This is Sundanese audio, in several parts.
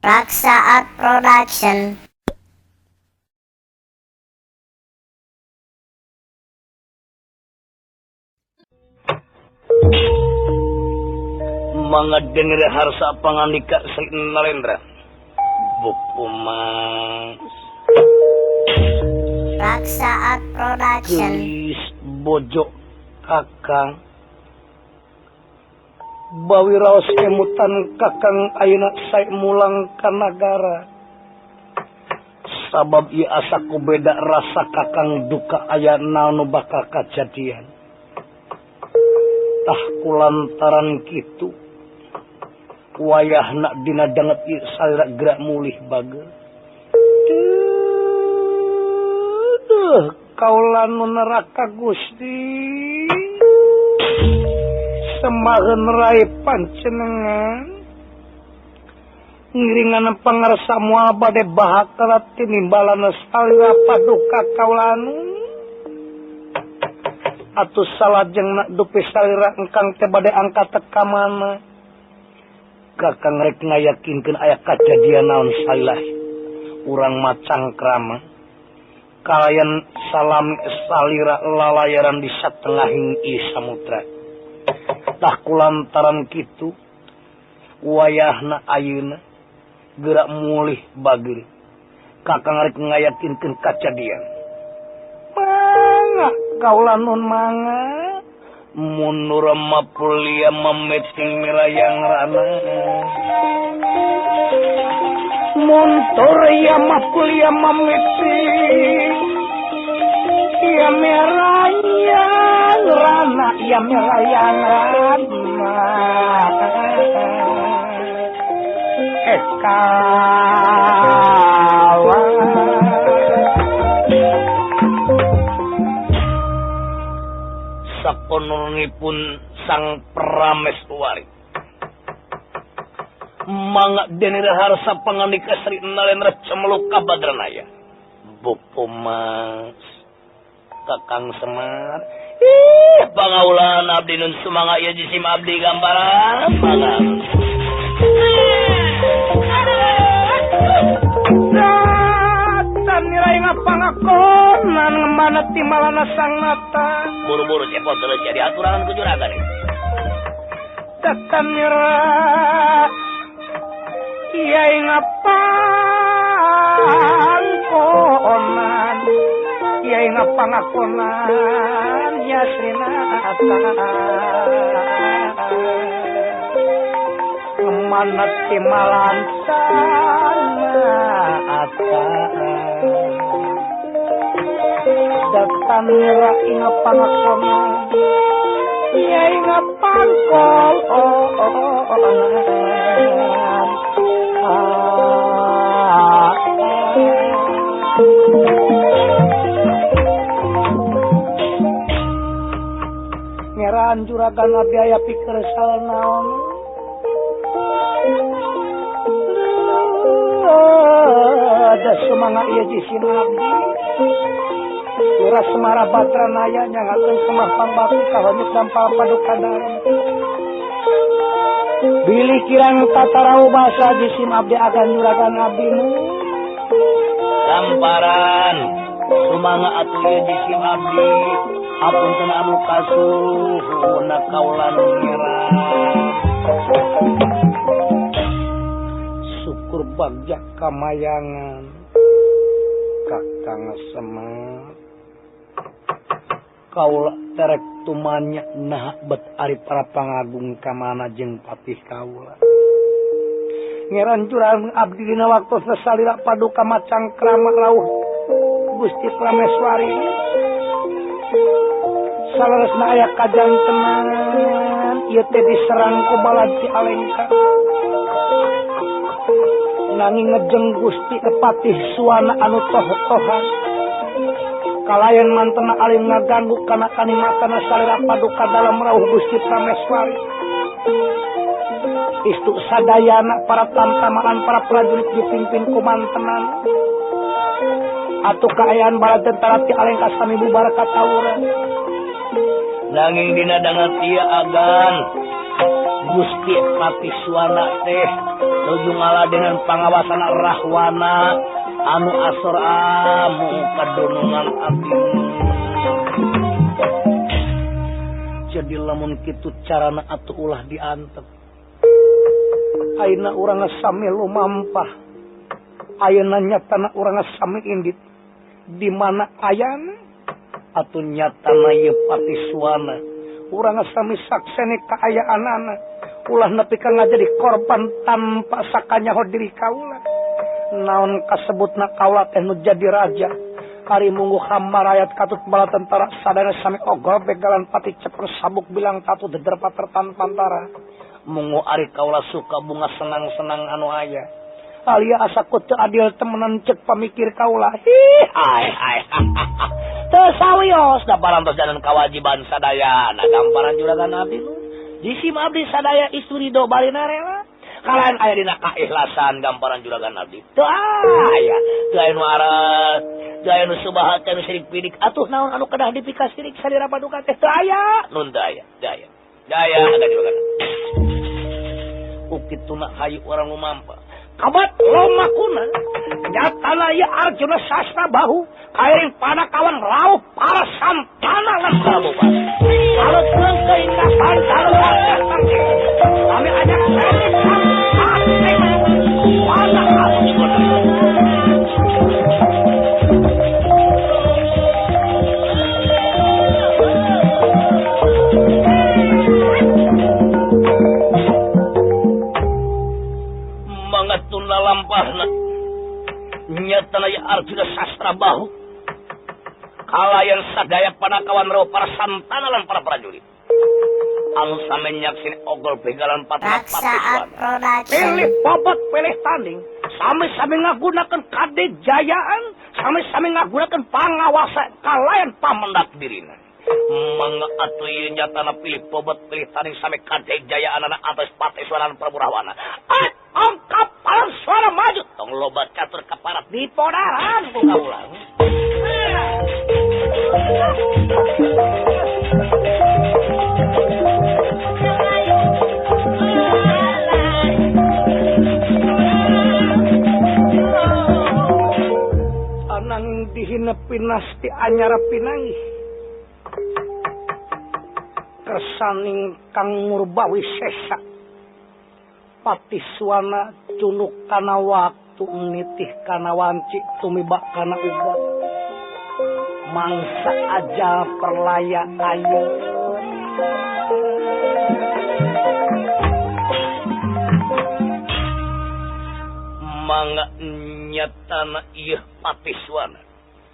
Raksa Art Production. Mangga denger harsa pangandika Sri Narendra. Buku mas Raksa Art Production. Gelis bojo kakang bawi raos emutan kakang ayeuna sae mulang ka nagara. Sabab ieu asa ku beda rasa kakang duka aya naon nu bakal kajadian. Tah kulantaran kitu wayahna dina danget ieu salira gerak mulih bageur. Duh, kaula nu neraka Gusti. Semaheun rai panjenengan ngiringan pangarsa moal bade bahakala tinimbalana salira paduka kaulanu. Atuh salajengna dupi salira engkang teh bade angkat ka mana. Kakang rek ngayakinkeun aya kajadian naon salila urang macangkrama kalayan salam salira lalayaran di satengahing ieu samutra. Tah kulantaran kitu wayahna ayeuna gerak mulih bageur. Kakang rek ngayakinkeun kajadian. Mangga kaula nun mangga mundur mapulia memeting mirayang rana. Muntur ya mapulia memeting ya mirayang rana, ya mirayang rana. Ekawa sakononipun sang Prameswari mangga dene harsa pangandika Sri Narendra cemeluk ka Badranaya. Bopo mas Kakang Semar, ih pangaulan abdi nun sumangga ieu jisim abdi gambaran mangga. Datan nirai ngapangakonan ngemana timalana sang nata. Buru-buru cepot terus jadi aturan ku juragan. Datan nirai yai ngapangakonan, yai ngapangakonan ya Srinata. Ngemana timalan sang nata. Datan nirai ngapangakonan, yai ngapangkonan. Ngeran juragan abdi aya pikir salah naon. Ada sumangga ieu jisim abdi. Ira Semara Batranaya nyangakeun semah pambakti kahonyut dampal paduka dalem. Bilih kirang tatarau basa jisim abdi agan juragan abdimu. Gamparan sumangga atuh ieu jisim abdi. Apunten anu kasuhuna kaula nu ngeran. Syukur bagja kamayangan Kakang Semar. Kaula terek tumanya nah bet ari para pangagung kamana jeung patih kaula. Ngeran jurang abdi dina waktu salira paduka macangkrama rawuh Gusti Prameswari. Saleresna aya kajantenan ieu teh diserang ku balad ti Alengka. Nanging ngejeng Gusti Patih Suwana anu toh-tohan. Kalayan mantena alim ngaganggu kana kanimatana salira paduka dalam rawuh Gusti Prameswari. Istu sadayana para tamtamaan para prajurit dipimpin ku mantenan. Atuh kaayaan bala tentara ti Alengka sami bubar katawuran. Nanging dina dangat ieu agan Gusti Patih Suwana teh nuju ngaladenan pangawasan Rahwana anu asor amu kadunungan abdi. Jadi lamun kitu carana atuh ulah diantep. Ayeuna urang sami lumampah. Ayeuna nyatana urang sami indit. Di mana ayana? Atuh nyatana ieu Patih Suwana. Urang sami saksene kaayaanana. Ulah nepi ka ngajadi korban tanpa sakanyaho diri kaula. Naon kasebutna kaula teh nu jadi raja. Ari munggu hamarayat katut bala tentara sadaya sami ogol begalan pati ceper sabuk bilang tatu deder pater pantara. Munggu ari kaula suka bunga senang-senang anu aya. Alia asa ku teu adil temenan cek pamikir kaula. Hi ai ai. Teu sawios da parantos jalan kawajiban sadaya. Nah gamparan juragan abdi nu. Jisim abdi sadaya istri do barina rela. Kalayan aya dina kaikhlasan gamparan juragan abdi. Teu aya. Teu aya nu arat. Teu aya nu subahat teu sirik pidik. Atuh naon anu kedah dipikasirik salira paduka teh teu aya. Nun teu aya. Teu aya. Teu aya ada juragan. Ku kituna hayu urang lumampa. Kabat lomakuna nyatana ieu Arjuna Sastra Bahu kairing panakawan rauh para santana lan Prabu. Kalau pulang ke ingkasan kami ajak sami wana mangatuna lampahna nyatana ya Arjuna Sastra Bahu kalayan sadaya panakawan rauh para santana lan para prajurit. Anu sami nyaksini ogol begalan patih Suwana. Pilih bobot, pilih tanding. Sami-sami ngagunakeun kadejayaan, sami-sami ngagunakeun pangawasa kalayan pamendak dirina. Mangga atuh ieu nyatana pilih bobot, pilih tanding sami kadejayaanana atas Patih Suwana Prabu Rahwana. Angkap palan suara maju, tong loba catur kaparat dipodaran ku kaula. Ananging dihina pinasti anyara pinangih kersaning kang murbawi sesa Patih Suwana cunuk kana waktu nitih kana wanci tumibak kana uga mangsa aja perlaya ayo mangga nyatana ieu Patih Suwana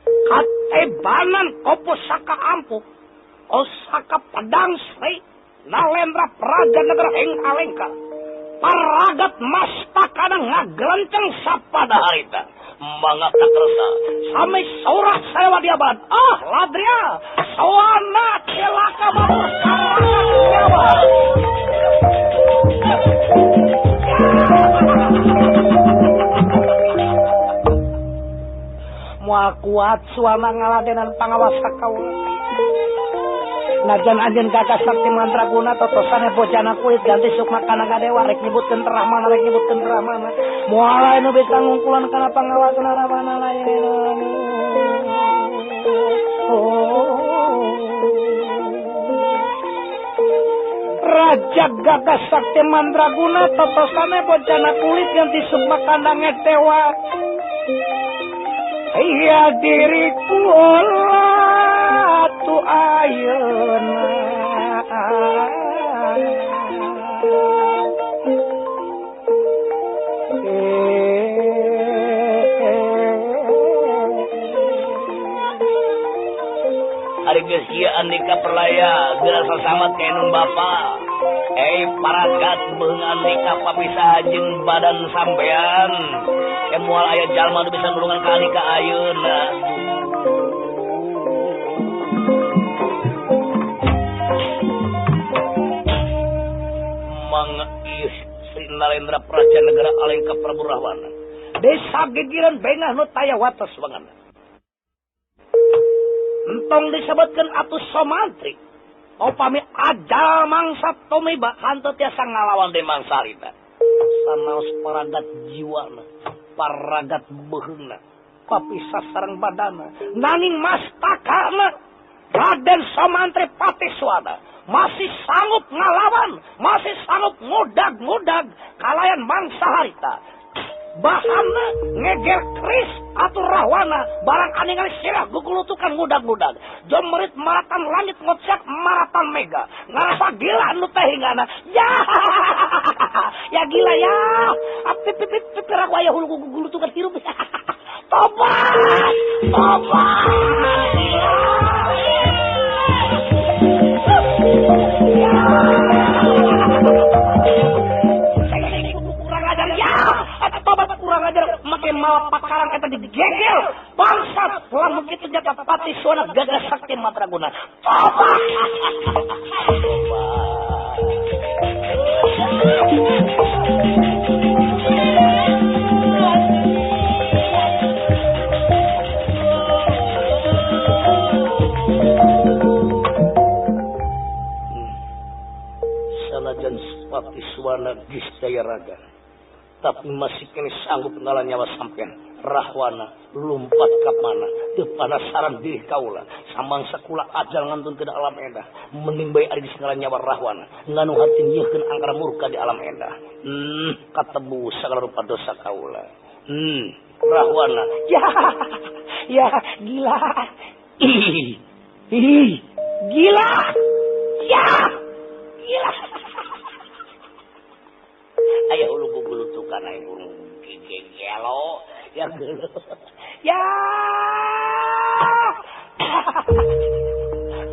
katebanan kopusaka ampuh osaka pedang Sri Nalendra Praja Negara ing Alengka paragat mastakana ngagelenceng sapada harita mangga kakersa sami saurah saewa diaban ah ladria sawana celaka baur nyawa. Moal kuat Suwana ngaladenan pangawasa kaula. Najan anjeun gagah sakti mandraguna totosane bojana kulit ganti sukma kana gadewa rek nyebutkeun Rahmana rek nyebutkeun Rahmana. Moal aya nu bisa ngungkulan kana pangawasana Rahmana lain. Raja gagah sakti mandraguna totosane bojana kulit ganti sukma kana dewa. Iya diri kula tu ayeuna Ari geus ieu andika perlaya geura sasamat ka indung bapa. Paragat beung andika papisah jeung badan sampean. Moal aya jalma nu bisa nulungan ka andika ayeuna. Mangga ieu Sri Narendra Praja Negara Alengka Prabu Rahwana. Desa gigireun bengah nu taya wates wangan. Entong disebutkeun atuh somantri. Upami ajal mangsa tumiba henteu tiasa ngalawan deui mangsa harita. Sanaos paragat jiwana, paragat beuheungna, papisah sareng badana, nanging mastakana Raden Somantri Patih Suwana masih sanggup ngalawan, masih sanggup ngudag-ngudag kalayan mangsa harita. Bahana ngeger keris atau rahwana barang aningali sirah gugulutukan ngudag-ngudag. Jomerit maratan langit ngocak maratan mega. Ngarasa gila nu teh hingana. Ya, ya gila ya. Pipip pipir aku aya hulu gugulutukan hirup. Tobat, tobat. Kurang ajar ya. Tobat kurang ajar make malah pakarang eta digegel. Bangsat lamun kitu nyata Patih Suwana gagah sakti matraguna. Tobat. Sanajan Patih Suwana geus daya raga, tapi masih kini sanggup ngalah nyawa sampean. Rahwana lumpat ka mana teu panasaran diri kaula samangsa kula ajal ngantun ke alam endah mending bae ari geus ngalah nyawa Rahwana nganu hati nyieurkeun angkara murka di alam endah. Katebu sagala rupa dosa kaula. Rahwana ya ya gila. Ih, gila ya gila. Aya hulu gugulutukan aya hulu gelo ya gelo ya.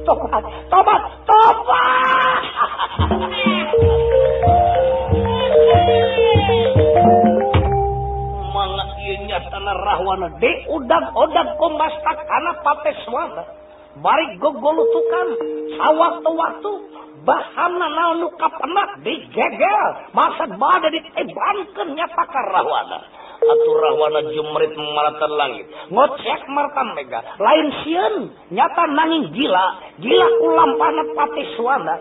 Tobat tobat tobat. Mangga ieu nyatana Rahwana diudag-udag ku mastakana Patih Suwana bari gugulutukan sawaktu-waktu bahana naon nu kapenak digegel masa bade ditebankeun nyata ka Rahwana. Atuh Rahwana jumrit maratan langit ngocek maratan mega lain sieun nyata nanging gila gila ku lampahna Patih Suwana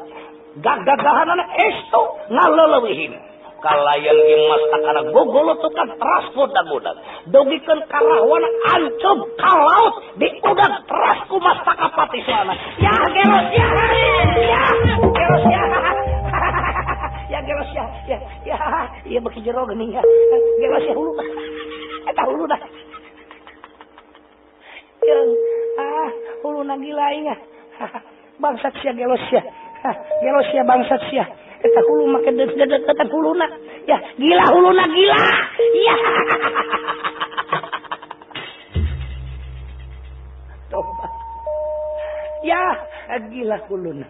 gagagahanana estu ngaleulewihin kalayan imas takana gogolotukan teras godag-godag dogikeun ka Rahwana ancub ka laut diudag teras ku mastaka Patih Suwana. Ya geros ya ya geros ya ya geros ya ya ya ieu beuki jero geuning ya geros ya hulu eta hulu dah jeung ah huluna gila aing bangsat sia geros ya geros ya bangsat sia eta hulu make dedet-dedetan huluna ya gila huluna gila ya. Tobat ya gila huluna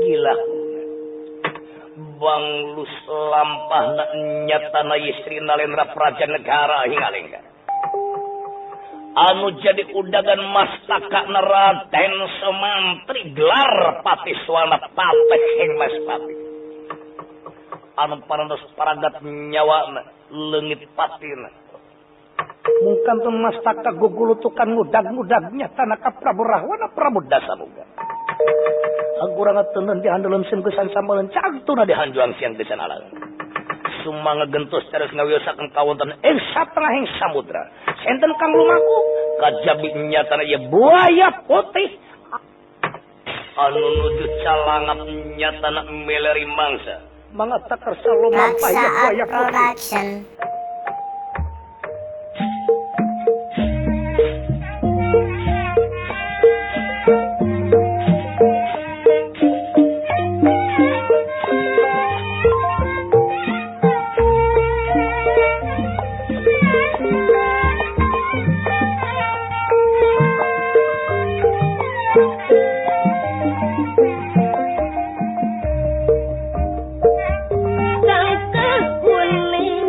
gila huluna. Banglus lampahna nyatana Sri Nalendra Praja Negara hingalengga anu jadi udagan mastaka Raden Somantri gelar Patih Suwana Patih Heng Mas Patih anu parantos paragat nyawana leungit patina mungkan teu mastaka gugulutukan ngudag-ngudag nyatana ka Prabu Rahwana Prabu Dasamuga. Hagurangat teuneun dihandeuleun sieun gesan sambaleun cagtuna dihanjuang siang gesan alang. Sumangga gentos terus ngawiyosakeun kawonten ing satengahing samudra. Senten kang lumaku kajabi nyatana ieu buaya putih anu nuju calangap nyatana meleri mangsa. Mangga takersa lumampah ieu buaya putih. Tangkah kuning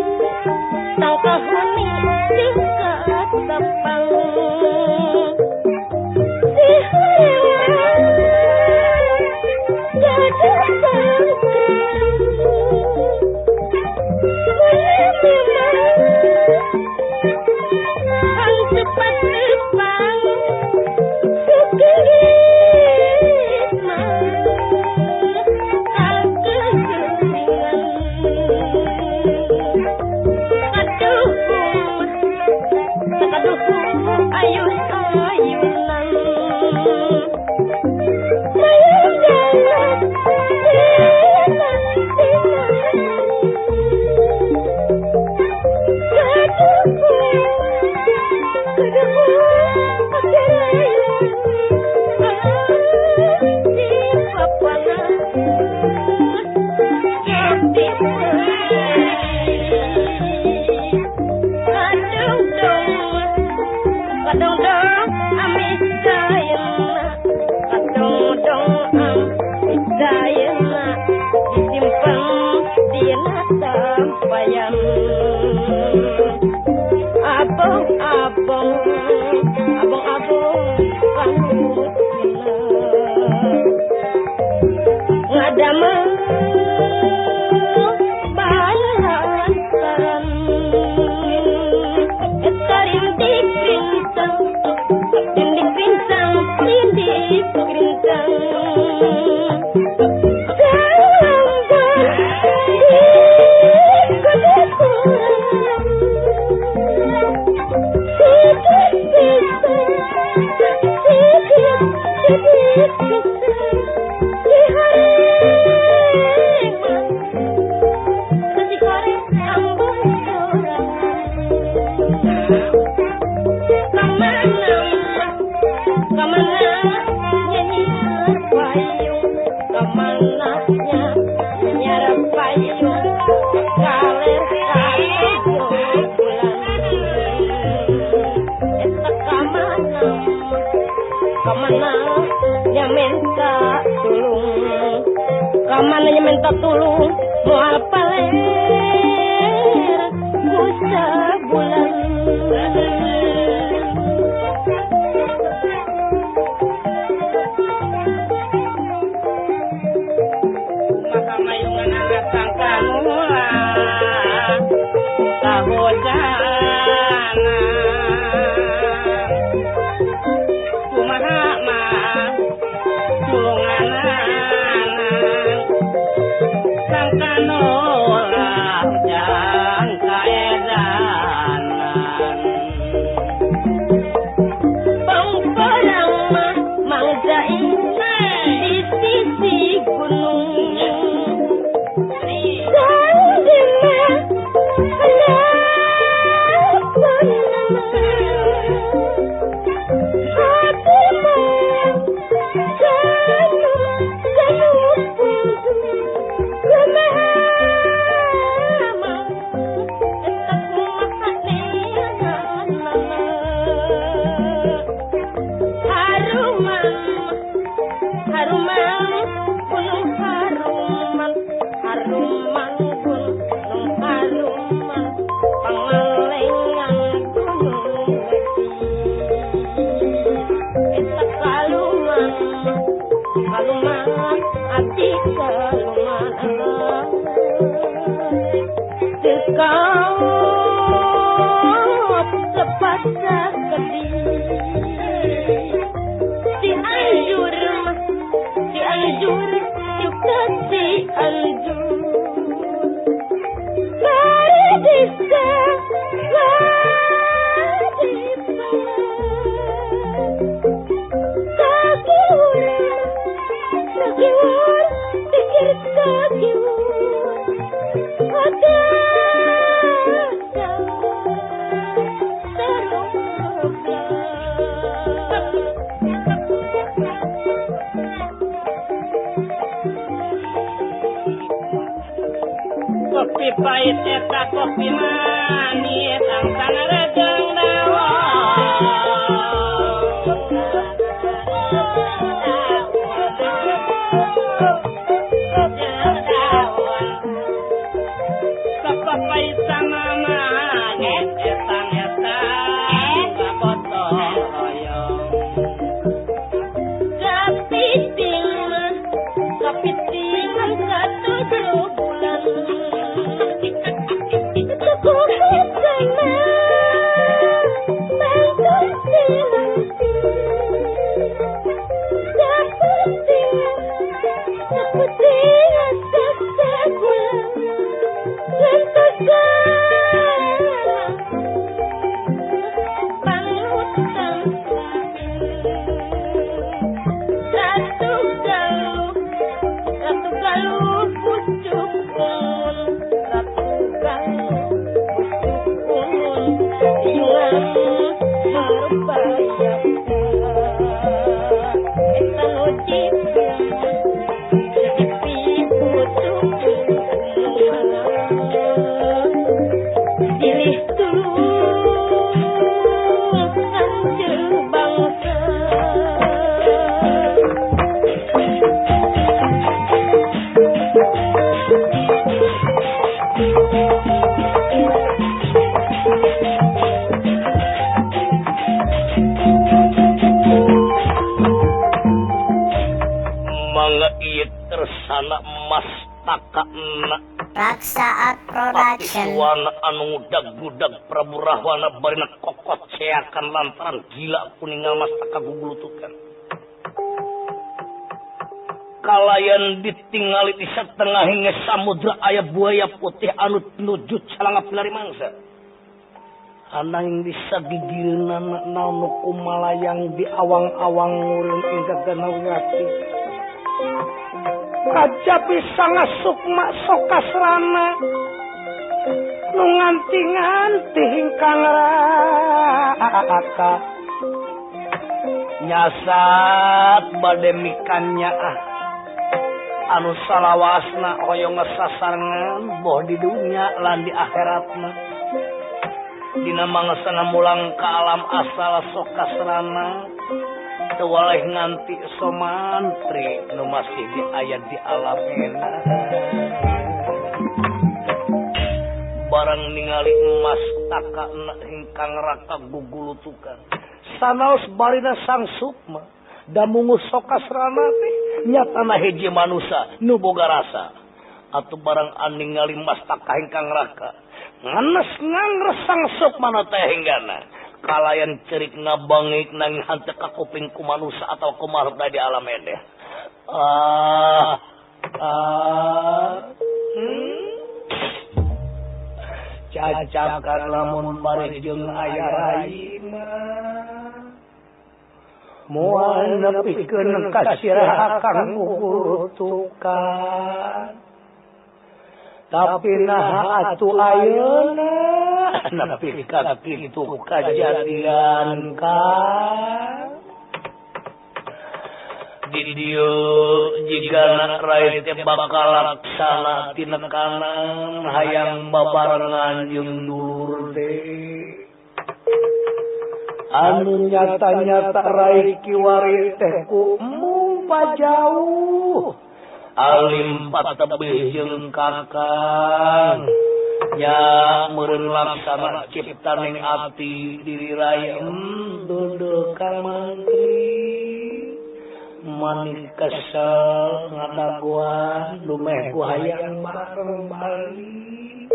Sampayan abong-abong abong-abong kanut ngadamel balantaran rindik rintang rindik rintang rindik rintang Tulung moal paler ku sabulan maka mayungan anak sangkanula kahojana kumaha mah tulunganana sangkanola jang kaedanan pangparang mah mangjain di sisi gunung sandema Kopi pahit eta kopi manis angsan rejeng dawon Sapapait sama manis etang etang gotong royong Kapiting kapiting katujuh bulan. na mas takana Raksaat Production Patisuana anu ngudag-gudag Prabu Rahwana barina kokot ceakan lantaran gila kuningal mas taka gugulutukan. Kalayan ditingali di setengah hingga samudra aya buaya putih anu nuju calangap lari mangsa. Ananging bisa gigireunana naon nu kumalayang di awang-awang ngureun ing gaganau yati. Kajabi sanga sukma sokasrana nu nganti-nganti ingkang raka nyasat bade mikannya anu salawasna hoyong sasarengan boh di dunya lan di akhiratna dina mangesana mulang ka alam asal sokasrana teu waleh nganti somantri nu masih di aya di alam enak. Barang ningali emas takana ingkang raka gugulutukan sanaos barina sang sukma damungu sokasrana teh nyatana hiji manusa nu boga rasa. Atuh barang ningali emas taka ingkang raka ngenes ngangres sang sukma nu teh hinggana kalayan cerik ngabangik nanging hanteu ka kuping ku manusa atau ku makhluk di alam edeh. Cacakan lamun bareh jeung aya rai mah moal nepikeun ka sirah kang gugurutukan. Tapi nah atuh ayeuna nepi ka kitu kajadian ka di dieu jigana rai teh bakal laksana tinekanan hayang babarengan jeung dulur teh anu nyata-nyata rai kiwari teh ku embung pajauh alim patebih jeung kakang nya meureun laksana ciptaning ati diri rai dulur ka mantri manik kesel ngadaguan dumeh ku hayang bareng bali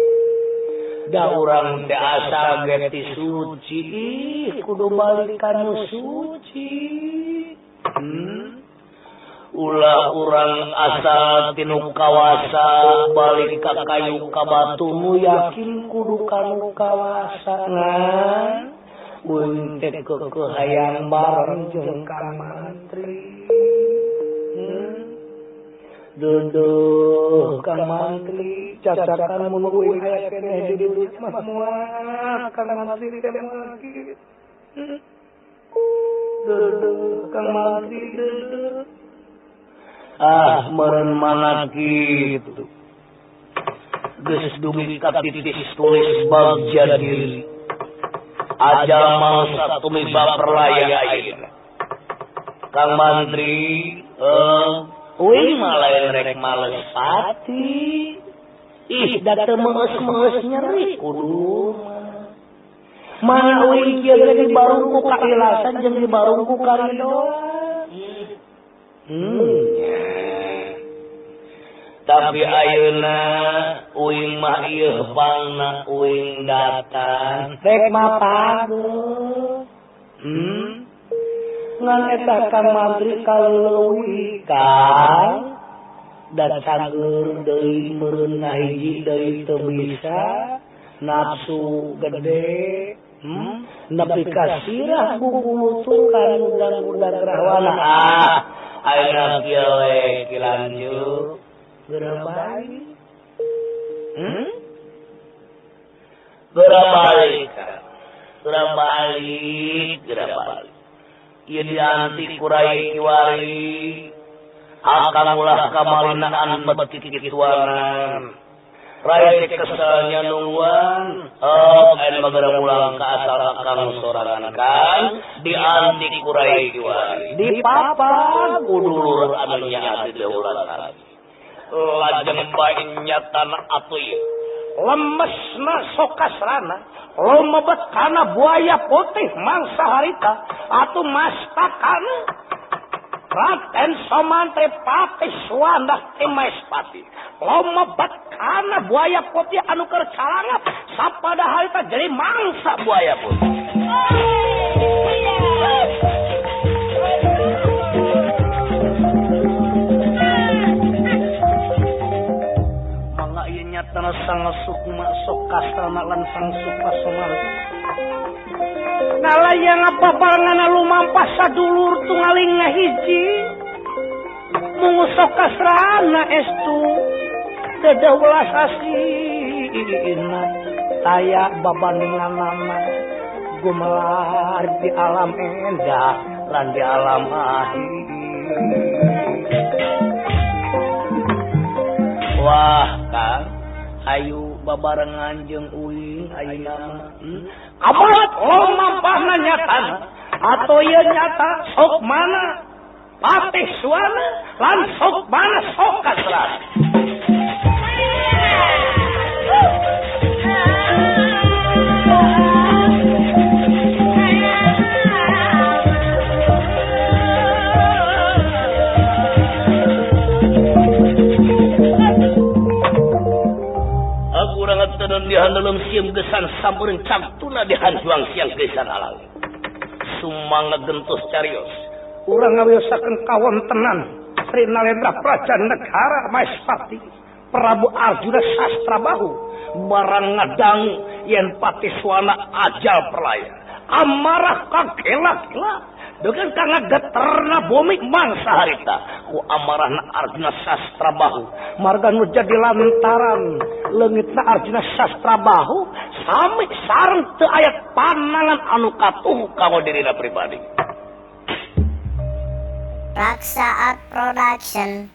da urang teh asa ge ti suci kudu balik ka nu suci. Ulah urang asal tinu kawasa balik ka kayu ka batu nu yakin kudu ka nu kawasa ngan uing teh keukeuh hayang bareng jeung ka mantri. Duduh ka mantri cacakan mun uing aya keneh di dunya mah moal ka mantri teh moal kitu. Duduh ka mantri duduh. Ah meureun mana kitu geus dugi ka titis tulis bagja diri ajal mangsa tumiba perlaya ayeuna Kang Mantri uing mah lain rek males pati ih da teu meus-meus nyeri kudu mana uing kieu ge dibarungku kailasan jeung dibarungku karidoan. Tapi ayeuna uing mah ieu bangna uing datang rek mapageut. Ngan eta Kang Mantri kaleuwih kang da cageur deui meureun ngahiji deui teu bisa nafsu gede nepi ka sirah gugulutukan udan-udan rahwana. Ayeuna kieu we ki lanjut geura balik. Geura balik. Geura balik, geura balik. Ieu dianti ku rai kiwari. Akang ulah kamalinaan beti kikituanan. Rai teh keselnya nungguan. Ayeuna mah geura mulang ka asal akang sorangan kan dianti ku rai kiwari. Dipapan ku dulur anu nyaah di leuweung lagi. Lajeng bae nyatana atuh ieu lemesna sokasrana lumebet kana buaya putih mangsa harita atuh mastakana Raden Somantri Patih Suwandah Maespati lomebat kana buaya putih anu keur calangap sapada harita jadi mangsa buaya putih. Mangga ieu nyatana sang sukma sok kastrana lan sang sukma Somantri. Nalayang babarengan lumampah sadulur tunggaling ngahiji mungu sok kasrana estu dedeh welas asihna taya babandinganana gumelar di alam endah lan di alam akhir. Wah Kang, ayu babarengan jeung uing ayeuna mah. Amat lumampahna nyatana atau ieu nyata sok mana Patih Suwana lan sok mana sok kasrana. Di handelem sieum gesan sampeureng cangtuna di hanjuang siang gesan alang. Sumangga gentos carios. Urang ngawiyosakeun kawontenan Sri Nalendra Praja Negara Maespati Prabu Arjuna Sastrabahu barang ngadangu yen Patih Suwana ajal perlaya. Amarah kagela-gela dengan kang geterna bumi mangsa harita ku amarahna Arjuna Sastrabahu marga nu jadi lantaran leungitna Arjuna Sastrabahu sami sareng teu aya panangan anu katuhu kanggo dirina pribadi. Raksa Art Production.